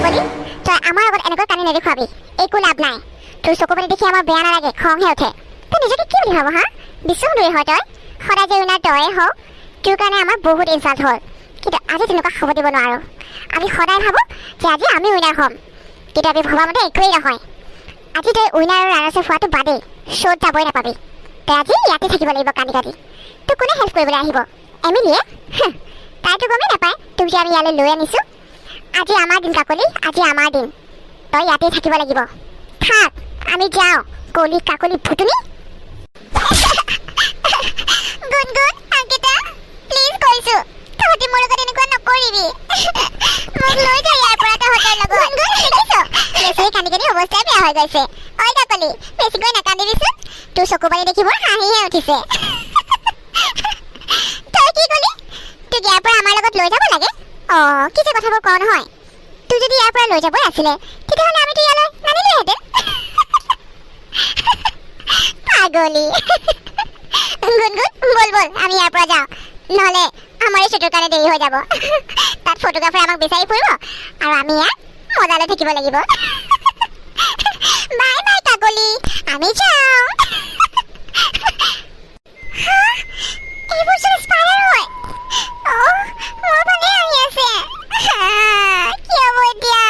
কাকলি, তই আমাৰ আগত এনেকৈ কান্দি নেদেখুৱাবি, একো লাভ নাই। তোৰ চকু পানী দেখি আমাৰ বেয়া নালাগে, খংহে উঠে। তই নিজকে কি বুলি ভাব হা? বিশ্বসুন্দৰী হয় তই, সদায় যে উইনাৰ তয়ে হওঁ। তোৰ কাৰণে আমাৰ বহুত ইনচাল্ট হ'ল, কিন্তু আজি তেনেকুৱা হ'ব দিব নোৱাৰোঁ। আমি সদায় ভাবোঁ যে আজি আমি উইনাৰ হ'ম, কিন্তু আমি ভবা মতে একোৱেই নহয়। আজি তই উইনাৰ আৰু ৰানাৰ্ছ হোৱাটো বাদেই, শ্ব'ত যাবই নাপাবি। তই আজি ইয়াতে থাকিব লাগিব কান্দি কান্দি। তোক কোনে হেল্প কৰিবলৈ আহিব? এমিলিয়ে? হাহ, তাইতো গমেই নাপায় তোক যে আমি ইয়ালৈ লৈ আনিছোঁ। আজি আমাৰ দিন কাকলি, আজি আমাৰ দিন। তই ইয়াতেই থাকিব লাগিব। থাক, আমি যাওঁ। কলি কাকলি ভুটুনি। গুণগুণ, অংকিতা, প্লিজ কৈছো, তহঁতি মোৰ লগত এনেকুৱা নকৰিবি। মোক লৈ যা ইয়াৰ পৰা তহঁতৰ লগত। গুণগুণ, দেখিছ, বেছি কান্দি কান্দি অৱস্থাই বেয়া হৈ গৈছে। ঐ কাকলি, বেছিকৈ নাকান্দিবিচোন। তোৰ চকু পানী দেখি মোৰ হাঁহিহে উঠিছে। তই কি কলি? তোক ইয়াৰ পৰা আমাৰ লগত লৈ যাব লাগে? অ, কি যে কথাবোৰ কওঁ নহয়। তোক যদি ইয়াৰ পৰা লৈ যাবই আছিলে, তেতিয়াহ'লে আমিতো ইয়ালৈ নানিলোহেঁতেন। পাগলী। গুণগুণ, বল বল, আমি ইয়াৰ পৰা যাওঁ, নহ'লে আমাৰ এই শ্বুটৰ কাৰণে দেৰি হৈ যাব। তাত ফটোগ্ৰাফাৰ আমাক বিচাৰি ফুৰিব আৰু আমি ইয়াত মজা লৈ থাকিব লাগিব। বাই বাই কাকলি, আমি যাওঁ। হা, এইবোৰ চোন স্পাইডাৰ হয়। অ', মোৰ ফালে আহি আছে। কি হ'ব এতিয়া?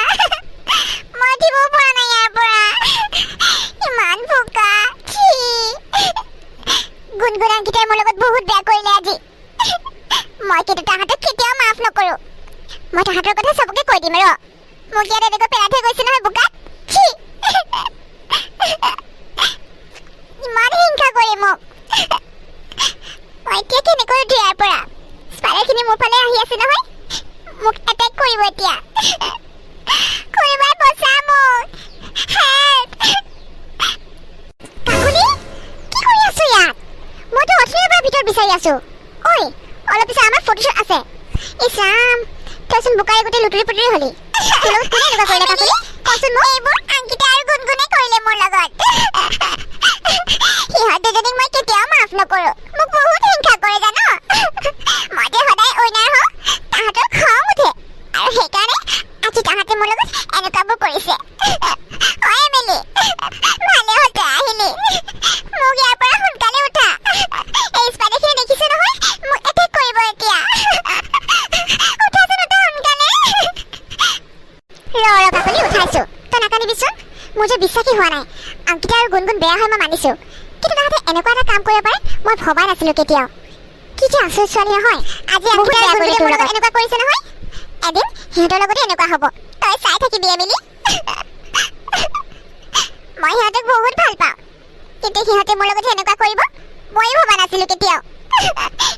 মই উঠিবও পৰা নাই ইয়াৰ পৰা, ইমান বোকা। ছি, গুণগুণ, অংকিতাই মোৰ লগত বহুত বেয়া কৰিলে আজি। মই কিন্তু তাহাঁতক কেতিয়াও মাফ নকৰোঁ। মই তাহাঁতৰ কথা চবকে কৈ দিম। ৰ, মোক ইয়াত এনেকৈ পেলাই থৈ গৈছে নহয় বোকাত। ছি, ইমান হিংসা কৰি মোক। মই এতিয়া কেনেকৈ উঠো ইয়াৰ পৰা? স্পাইডাৰখিনি মোৰ ফালে আহি আছে নহয়, মোক এটেক কৰিব এতিয়া। কোনোবাই বচা মোক, হেল্প! কাকলি, কি কৰি আছ ইয়াত? মইতো অথনিৰ পৰা ভিতৰত বিচাৰি আছো। ঐ, অলপ পিছত আমাৰ ফটোশ্বুট আছে। ইছ ৰাম, তইচোন বোকাৰে গোটেই লুতুৰি পুতুৰি হলি। তোৰ লগত কোনে এনেকুৱা কৰিলে কাকলি, কচোন মোক? এইবোৰ অংকিতা আৰু গুণগুণে কৰিলে মোৰ লগত। সিহঁত দুজনীক মই কেতিয়াও মাফ নকৰো। মোক বহুত হিংসা কৰে জান। মই যে সদায় উইনাৰ হওঁ, তাহাঁতৰ খং উঠে আৰু সেইকাৰণে আজি তাহাঁতে মোৰ লগত এনেকুৱাবোৰ কৰিছে। ঐ এমিলি, ভালে হ'ল তই আহিলি। মোক ইয়াৰ পৰা সোনকালে উঠা। এই স্পাইডাৰখিনি দেখিছে নহয়, মোক এটেক কৰিব এতিয়া। উঠাচোন, উঠা সোনকালে। ৰ ৰ কাকলি, উঠাইছো, তই নাকান্দিবিচোন। মোৰ যে বিশ্বাসেই হোৱা নাই। অংকিতা আৰু গুণগুণ বেয়া হয় মই মানিছো, কিন্তু তাহাঁতে এনেকুৱা এটা কাম কৰিব পাৰে মই ভবাই নাছিলো কেতিয়াও। কি যে আচৰিত ছোৱালী নহয়। আজি অংকিতা আৰু গুণগুণে মোৰ লগত এনেকুৱা কৰিছে নহয়, এদিন সিহঁতৰ লগতে এনেকুৱা হ'ব, তই চাই থাকিবি এমিলি। মই সিহঁতক বহুত ভাল পাওঁ, কিন্তু সিহঁতে মোৰ লগত এনেকুৱা কৰিব ময়ো ভবা নাছিলো কেতিয়াও।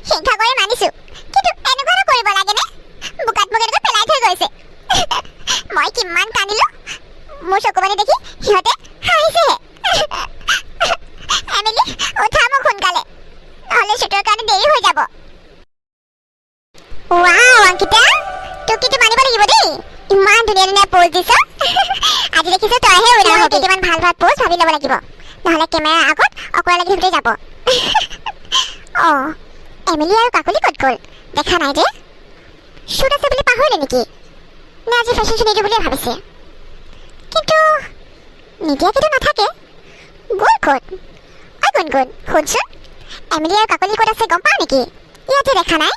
হিংসা কৰি মানিছো, কিন্তু এনেকুৱানো কৰিব লাগেনে? বোকাত মোক এনেকৈ পেলাই থৈ গৈছে। মই কিমান কান্দিলো, মোৰ চকু পানী দেখি সিহঁতে হাঁহিছেহে। এমিলি, উঠা মোক সোনকালে, নহ'লে শ্বুটৰ কাৰণে দেৰি হৈ যাব। ৱাও অংকিতা, তোক কিন্তু মানিব লাগিব দেই, ইমান ধুনীয়া ধুনীয়া প'জ দিছ আজি। দেখিছো তইহে উইনাৰ হবি। কেইটামান ভাল ভাল প'জ ভাবি ল'ব লাগিব, নহ'লে কেমেৰাৰ আগত অকৰা লাগি থাকোঁতে যাব। অঁ, এমিলি আৰু কাকলি ক'ত গ'ল? দেখা নাই যে। শ্বুট আছে বুলি পাহৰিলে নেকি? নে আজি ফেশ্বন শ্ব' নিদিওঁ বুলিয়ে ভাবিছে? কিন্তু নিদিয়াকেতো নাথাকে। গ'ল ক'ত? ঐ গুণগুণ, শুনচোন, এমিলি আৰু কাকলি ক'ত আছে গম পাৱ নেকি? ইয়াতে দেখা নাই।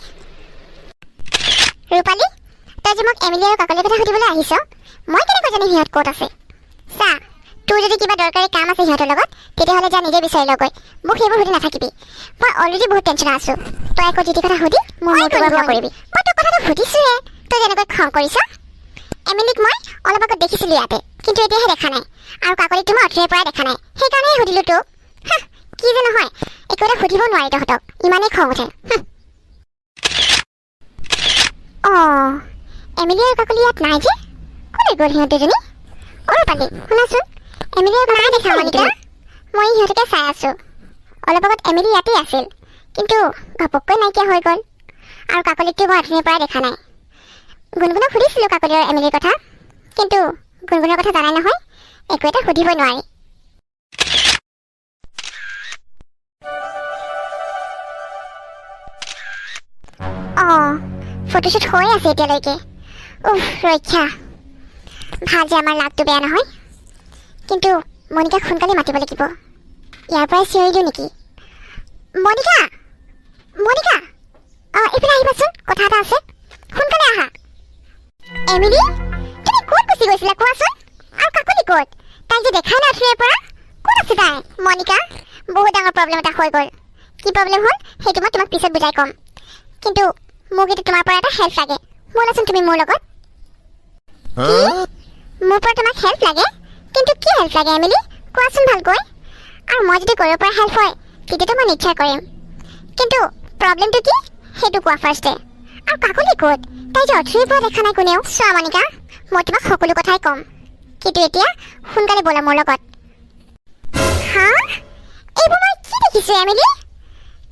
ৰূপালী, তই যে মোক এমিলি আৰু কাকলিৰ কথা সুধিবলৈ আহিছ, মই কেনেকৈ জানিম সিহঁত ক'ত আছে? চা, তোৰ যদি কিবা দৰকাৰী কাম আছে সিহঁতৰ লগত, তেতিয়াহ'লে যা, নিজে বিচাৰি লগৈ। মোক সেইবোৰ সুধি নাথাকিবি। মই অলৰেডি বহুত টেনশ্যনত আছোঁ। তই আকৌ যি টি কথা সুধি মোৰ মূৰটো গৰম নকৰিবি। মই তোক কথাটো সুধিছোহে, তই যেনেকৈ খং কৰিছ। এমিলিক মই অলপ আগত দেখিছিলোঁ ইয়াতে, কিন্তু এতিয়াহে দেখা নাই। আৰু কাকলিকটো মই অথনিৰ পৰাই দেখা নাই, সেইকাৰণেহে সুধিলোঁ তোক। হাহ, কি যে নহয়, একো এটা সুধিব নোৱাৰি তহঁতক, ইমানেই খং উঠে। হুম। অঁ, এমিলি আৰু কাকলি ইয়াত নাই যে, ক'লৈ গ'ল সিহঁত দুজনী? অ ৰূপালী, শুনাচোন, এমিলি আৰু নাই দেখা মনিকা। মই সিহঁতকে চাই আছোঁ। অলপ আগত এমিলি ইয়াতেই আছিল, কিন্তু ঘপককৈ নাইকিয়া হৈ গ'ল। আৰু কাকলিকটো মই অথনিৰ পৰাই দেখা নাই। গুণগুণক সুধিছিলোঁ কাকলি আৰু এমিলিৰ কথা, কিন্তু গুণগুণৰ কথা জানাই নহয়, একো এটা সুধিবই নোৱাৰি। অঁ, ফটোশ্বুট হৈ আছে এতিয়ালৈকে। উফ, ৰক্ষা। ভাল যে আমাৰ লাকটো বেয়া নহয়। কিন্তু মণিকাক সোনকালে মাতিব লাগিব। ইয়াৰ পৰাই চিঞৰি দিওঁ নেকি? মণিকা, মণিকা, অঁ, এইফালে আহিবাচোন, কথা এটা আছে, সোনকালে আহা। এমিলি, তুমি ক'ত গুচি গৈছিলা কোৱাচোন? আৰু কাকলি ক'ত? তাইক যে দেখাই নাই অথনিৰে পৰা, ক'ত আছে তাই? মণিকা, বহুত ডাঙৰ প্ৰব্লেম এটা হৈ গ'ল। কি প্ৰব্লেম হ'ল সেইটো মই তোমাক পিছত বুজাই ক'ম, কিন্তু মোক এতিয়া তোমাৰ পৰা এটা হেল্প লাগে। ব'লাচোন তুমি মোৰ লগত। মোৰ পৰা তোমাক হেল্প লাগে? কিন্তু কি হেল্প লাগে এমিলি, কোৱাচোন ভালকৈ। আৰু মই যদি কৰিব পৰা হেল্প হয়, তেতিয়াতো মই নিশ্চয় কৰিম, কিন্তু প্ৰব্লেমটো কি সেইটো কোৱা ফাৰ্ষ্টে। আৰু কাকলি ক'ত? তাই যে অথনিৰ পৰা দেখা নাই কোনেও। চোৱা মণিকা, মই তোমাক সকলো কথাই ক'ম, কিন্তু এতিয়া সোনকালে ব'লা মোৰ লগত। হা, এইবোৰ মই কি দেখিছোঁ এমিলি?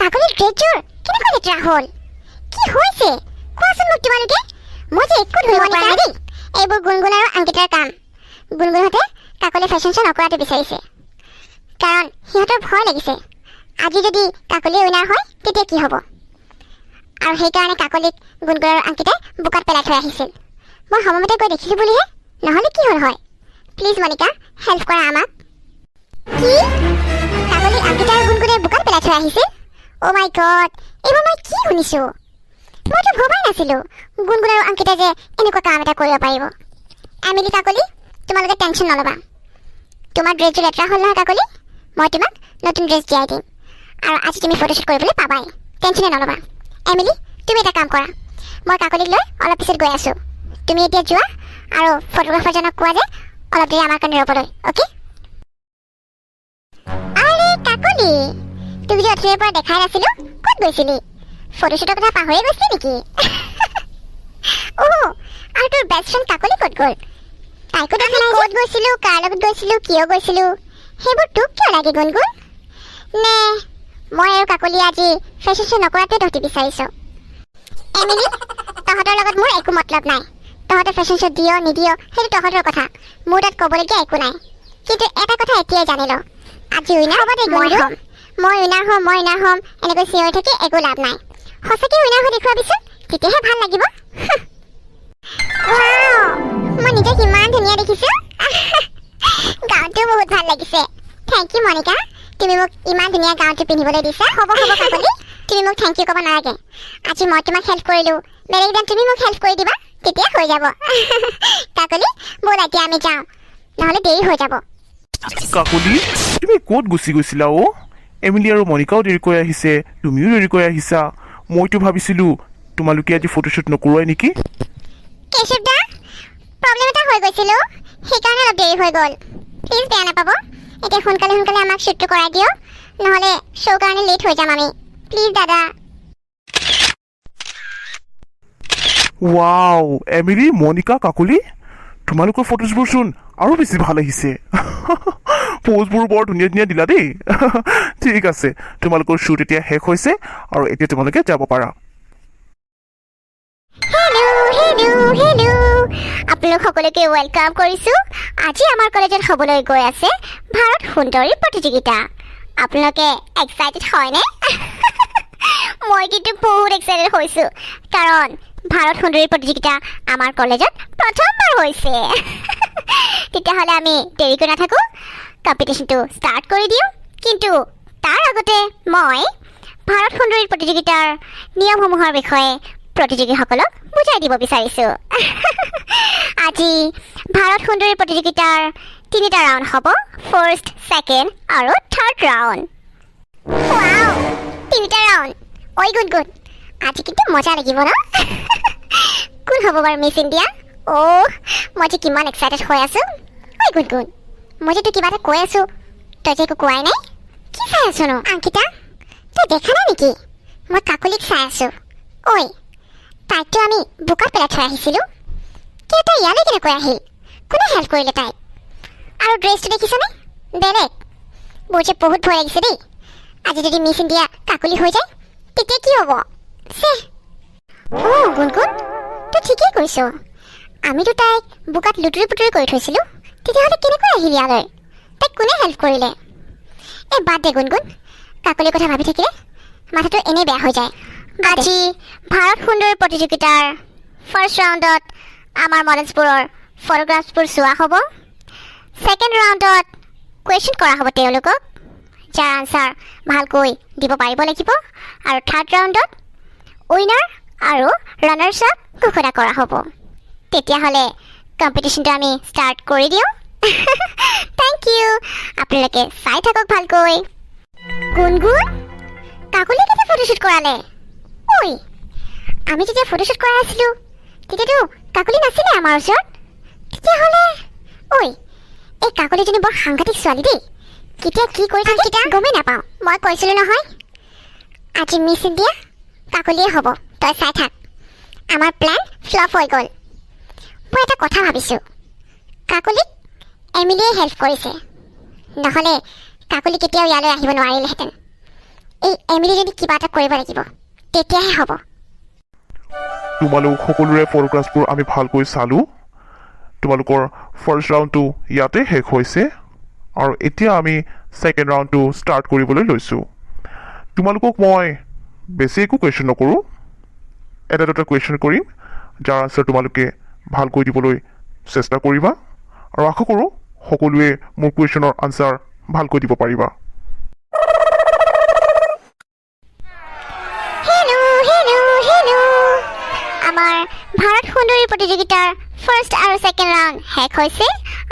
কাকলিৰ ড্ৰেছযোৰ কেনেকৈ লেতেৰা হ'ল? কি হৈছে কোৱাচোন মোক তোমালোকে। মই যে একো ধৰিব পৰা নাই দেই। এইবোৰ গুণগুণ আৰু অংকিতাৰ কাম। গুণগুণহঁতে কাকলি ফেশ্বন শ্ব' নকৰাটো বিচাৰিছে, কাৰণ সিহঁতৰ ভয় লাগিছে, আজি যদি কাকলি উইনাৰ হয় তেতিয়া কি হ'ব। আৰু সেইকাৰণে কাকলিক গুণগুণ আৰু অংকিতাই বোকাত পেলাই থৈ আহিছিল। মই সময়মতে গৈ দেখিলোঁ বুলিহে, নহ'লে কি হ'ল হয়। প্লিজ মণিকা, হেল্প কৰা আমাক। কি? কাকলি অংকিতা আৰু গুণগুণে বোকাত পেলাই থৈ আহিছিল? অ' মাই গড, এইবোৰ মই কি শুনিছোঁ? মইতো ভবাই নাছিলোঁ গুণগুণ আৰু অংকিতাই যে এনেকুৱা কাম এটা কৰিব পাৰিব। এমিলি, কাকলি, তোমালোকে টেনশ্যন নল'বা। তোমাৰ ড্ৰেছযোৰ লেতেৰা হ'ল নহয় কাকলি, মই তোমাক নতুন ড্ৰেছ দিয়াই দিম আৰু আজি তুমি ফটোশ্বুট কৰিবলৈ পাবাই, টেনশ্যনে নল'বা। এমিলি, তুমি এটা কাম কৰা, মই কাকলিক লৈ অলপ পিছত গৈ আছোঁ। তুমি এতিয়া যোৱা আৰু ফটোগ্ৰাফাৰজনক কোৱা যে অলপ দেৰি আমাৰ কাৰণে ৰ'বলৈ, অ'কে? আৰে কাকলি, তুমি যে অথনিৰ পৰা দেখাই নাছিলো, ক'ত গৈছিলি? ফটোশ্বুটৰ কথা পাহৰি গৈছিলি নেকি? অ' আৰু তোৰ বেষ্ট ফ্ৰেণ্ড কাকলি ক'ত গ'ল? তাইকো দেখা নাই। ক'ত গৈছিলো, কাৰ লগত গৈছিলো, কিয় গৈছিলো, সেইবোৰ তোক কিয় লাগে গুণগুণ? নে মই আৰু কাকলি আজি ফেশ্বন শ্ব' নকৰাটোৱে তহঁতি বিচাৰিছ? এমিলি, তহঁতৰ লগত মোৰ একো মতলব নাই। তহঁতে ফেশ্বন শ্ব' দিয় নিদিয় সেইটো তহঁতৰ কথা, মোৰ তাত ক'বলগীয়া একো নাই। কিন্তু এটা কথা এতিয়াই জানি ল, আজি উইনাৰ হ'ব দে মই হ'ম। মই উইনাৰ হ'ম, মই উইনাৰ হ'ম এনেকৈ চিঞৰি থাকি একো লাভ নাই। সঁচাকৈ উইনাৰ হৈ দেখুৱাবিচোন, তেতিয়াহে ভাল লাগিব। ৱাও, মই নিজক ইমান ধুনীয়া দেখিছো। গাউনটো বহুত ভাল লাগিছে। Thank U Monika, তুমি মোক ইমান ধুনীয়া গাউনটো পিন্ধিবলৈ দিছা। হ'ব হ'ব কাকলি, তুমি মোক thank U ক'ব নালাগে। আজি মই তোমাক হেল্প কৰিলোঁ, বেলেগ এদিন তুমি মোক হেল্প কৰি দিবা, তেতিয়া হৈ যাব। কাকলি, ব'ল এতিয়া আমি যাওঁ, নহ'লে দেৰি হৈ যাব। কাকলি, তুমি ক'ত গুচি গৈছিলা অ'? এমিলি আৰু মণিকাও দেৰিকৈ আহিছে, তুমিও দেৰিকৈ আহিছা। মইতো ভাবিছিলোঁ তোমালোকে আজি ফটোশ্বুট নকৰোৱাই নেকি। কেশৱ দা, প্ৰব্লেম এটা হৈ গৈছিল, সেইকাৰণে অলপ দেৰি হৈ গ'ল। প্লিজ বেয়া নাপাব। এতিয়া সোনকালে সোনকালে আমাক শ্বুটটো কৰাই দিয়ক, নহ'লে শ্ব' কাৰণে লেট হৈ যাম আমি। প্লিজ দাদা। ৱাও, এমিলি, মণিকা, কাকলি, তোমালোকৰ ফটোজবোৰ চোন আৰু বেছি ভাল আহিছে। প'জবোৰ বৰ ধুনীয়া ধুনীয়া দিলা দেই। ঠিক আছে, তোমালোকৰ শ্বুট এতিয়া শেষ হৈছে আৰু এতিয়া তোমালোকে যাব পাৰা। হেল্ল' হেল্ল' হেল্ল', আপোনালোক সকলোকে welcome কৰিছোঁ। আজি আমাৰ কলেজত হ'বলৈ গৈ আছে ভাৰত সুন্দৰী প্ৰতিযোগিতা। আপোনালোকে এক্সাইটেড হয়নে? মই কিন্তু বহুত এক্সাইটেড হৈছোঁ, কাৰণ ভাৰত সুন্দৰী প্ৰতিযোগিতা আমাৰ কলেজত প্ৰথমবাৰ হৈছে। তেতিয়াহ'লে আমি দেৰি কৰি নাথাকোঁ, কম্পিটিশ্যনটো ষ্টাৰ্ট কৰি দিওঁ। কিন্তু তাৰ আগতে মই ভাৰত সুন্দৰী প্ৰতিযোগিতাৰ নিয়মসমূহৰ বিষয়ে প্ৰতিযোগীসকলক বুজাই দিব বিচাৰিছোঁ। আজি ভাৰত সুন্দৰী প্ৰতিযোগিতাৰ তিনিটা ৰাউণ্ড হ'ব, ফাৰ্ষ্ট, ছেকেণ্ড আৰু থাৰ্ড ৰাউণ্ড। ৱাও, তিনিটা ৰাউণ্ড! ঐ গুড গুড, আজি কিন্তু মজা লাগিব ন? কোন হ'ব বাৰু মিছ ইণ্ডিয়া? অ' মই যে কিমান এক্সাইটেড হৈ আছোঁ। ঐ গুড গুড, মই যে তোক কিবা এটা কৈ আছোঁ, তই যে একো কোৱাই নাই। কি চাই আছ নো? অংকিতা, তই দেখা নাই নেকি? মই কাকলিক চাই আছোঁ। ঐ, তাইকতো আমি বোকাত পেলাই থৈ আহিছিলোঁ, কিন্তু তাই ইয়ালৈ কেনেকৈ আহিল? কোনে হেল্প কৰিলে তাইক? আৰু ড্ৰেছটো দেখিছনে? বেলেগ। মোৰ যে বহুত ভয় লাগিছে দেই। আজি যদি মিছ ইণ্ডিয়া কাকলি হৈ যায় তেতিয়া কি হ'ব? চে, অ' গুণগুণ, তই ঠিকেই কৈছ। আমিতো তাইক বোকাত লুতুৰি পুতুৰি কৰি থৈছিলোঁ, তেতিয়াহ'লে কেনেকৈ আহিল ইয়ালৈ? তাইক কোনে হেল্প কৰিলে? এই বাদ দে গুণগুণ, কাকলিৰ কথা ভাবি থাকিলে মাথাটো এনেই বেয়া হৈ যায়। আজি ভাৰত সুন্দৰী প্ৰতিযোগিতাৰ ফাৰ্ষ্ট ৰাউণ্ডত আমাৰ মডেলছবোৰৰ ফটোগ্ৰাফছবোৰ চোৱা হ'ব। ছেকেণ্ড ৰাউণ্ডত কুৱেশ্যন কৰা হ'ব তেওঁলোকক, যাৰ আনচাৰ ভালকৈ দিব পাৰিব লাগিব। আৰু থাৰ্ড ৰাউণ্ডত উইনাৰ আৰু ৰানাৰ্ছ আপ ঘোষণা কৰা হ'ব। তেতিয়াহ'লে কম্পিটিশ্যনটো আমি ষ্টাৰ্ট কৰি দিওঁ। Thank U. আপোনালোকে চাই থাকক ভালকৈ। গুণগুণ, কাকলি কেতিয়া ফটোশ্বুট কৰালে? ঐ, আমি যেতিয়া ফটোশ্বুট কৰাই আছিলোঁ, তেতিয়াতো কাকলি নাছিলে আমাৰ ওচৰত। তেতিয়াহ'লে ঐ, এই কাকলিজনী বৰ সাংঘাতিক ছোৱালী দেই। কেতিয়া কি কৰি থাকে গমেই নাপাওঁ। মই কৈছিলোঁ নহয়, আজি মিছ ইণ্ডিয়া কাকলিয়ে হ'ব, তই চাই থাক। আমাৰ প্লেন ফ্লপ হৈ গ'ল। মই এটা কথা ভাবিছোঁ, কাকলিক এমিলিয়ে হেল্প কৰিছে। নহ'লে কাকলি কেতিয়াও ইয়ালৈ আহিব নোৱাৰিলেহেঁতেন। এই এমিলিজনী কিবা এটা কৰিব লাগিব, তেতিয়াহে হ'ব। তোমালোক সকলোৰে ফটোগ্ৰাফছবোৰ আমি ভালকৈ চালোঁ। তোমালোকৰ ফাৰ্ষ্ট ৰাউণ্ডটো ইয়াতে শেষ হৈছে আৰু এতিয়া আমি ছেকেণ্ড ৰাউণ্ডটো ষ্টাৰ্ট কৰিবলৈ লৈছোঁ। তোমালোকক মই বেছি একো কুৱেশ্যন নকৰোঁ, এটা দুটা কুৱেশ্যন কৰিম, যাৰ আনচাৰ তোমালোকে ভালকৈ দিবলৈ চেষ্টা কৰিবা। আৰু আশা কৰোঁ সকলোৱে মোৰ কুৱেশ্যনৰ আনচাৰ ভালকৈ দিব পাৰিবা। Hello', hello', hello'! আমাৰ ভাৰত সুন্দৰী প্ৰতিযোগিতাৰ ফাৰ্ষ্ট আৰু ছেকেণ্ড ৰাউণ্ড শেষ হৈছে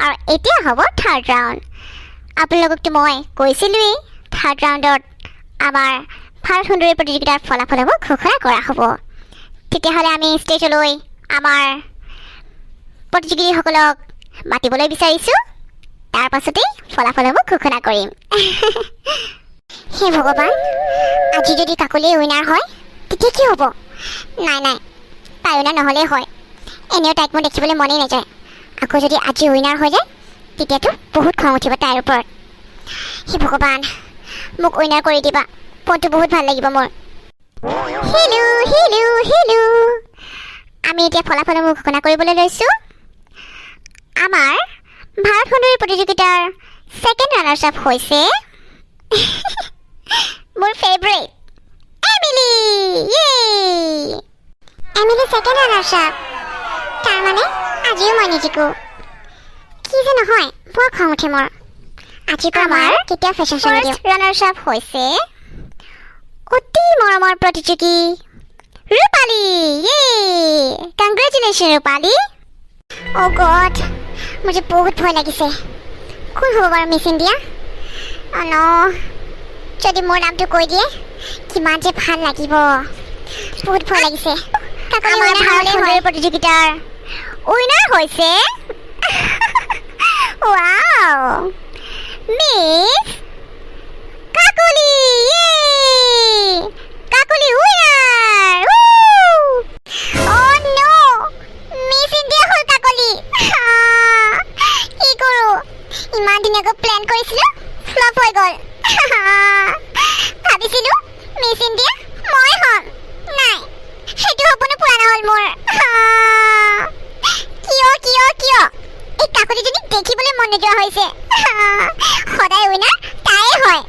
আৰু এতিয়া হ'ব থাৰ্ড ৰাউণ্ড। আপোনালোককতো মই কৈছিলোঁৱেই, থাৰ্ড ৰাউণ্ডত আমাৰ ভাৰত সুন্দৰী প্ৰতিযোগিতাৰ ফলাফলসমূহ ঘোষণা কৰা হ'ব। তেতিয়াহ'লে আমি ষ্টেজলৈ আমাৰ প্ৰতিযোগীসকলক মাতিবলৈ বিচাৰিছোঁ। তাৰ পাছতেই ফলাফলসমূহ ঘোষণা কৰিম। হে ভগৱান, আজি যদি কাকলিয়ে উইনাৰ হয় তেতিয়া কি হ'ব? নাই নাই, তাই উইনাৰ নহ'লেই হয়। এনেও তাইক মোৰ দেখিবলৈ মনেই নাযায়। আকৌ যদি আজি উইনাৰ হৈ যায়, তেতিয়াতো বহুত খং উঠিব তাইৰ ওপৰত। হে ভগৱান, মোক উইনাৰ কৰি দিবা, মনটো বহুত ভাল লাগিব মোৰ। Hello', hello', hello'! আমি এতিয়া ফলাফলসমূহ ঘোষণা কৰিবলৈ লৈছোঁ। আমাৰ ভাৰত সুন্দৰী প্ৰতিযোগিতাৰ ছেকেণ্ড ৰানাৰ্ছ আপ হৈছে মোৰ ফেভৰেট এমিলি। ইয়ে, এমিলি ছেকেণ্ড ৰানাৰ্ছ আপ। তাৰমানে আজিও মই নিজিকো। কি যে নহয়, বৰ খং উঠে মোৰ। আজিৰ পৰা আমাৰ কেতিয়াও ফেশ্বন শ্ব' নিদিওঁ। ৰানাৰ্ছ আপ হৈছে অতি মৰমৰ প্ৰতিযোগী ৰূপালী। ইয়ে, কংগ্ৰেচুলেশ্যন ৰূপালী। অ' গড, মোৰ যে বহুত ভয় লাগিছে। কোন হ'ব বাৰু মিছ ইণ্ডিয়া? অ' ন, যদি মোৰ নামটো কৈ দিয়ে, কিমান যে ভাল লাগিব। বহুত ভয় লাগিছে। আমাৰ ভাৰত সুন্দৰী প্ৰতিযোগিতাৰ উইনাৰ হৈছে, wow, miss Kakoli. Kakoli winner! Oh' no, miss India হ'ল কাকলি। কি কৰোঁ? ইমান ধুনীয়াকৈ প্লেন কৰিছিলোঁ, ফ্লপ হৈ গ'ল। ভাবিছিলোঁ মিছ ইণ্ডিয়া মই হ'ম। নাই, সেইটো সপোনো পূৰা নহ'ল মোৰ। কিয়, কিয়, কিয় এই কাকলিজনীক দেখিবলৈ মন নোযোৱা হৈছে? সদায় উইনাৰ তায়ে হয়।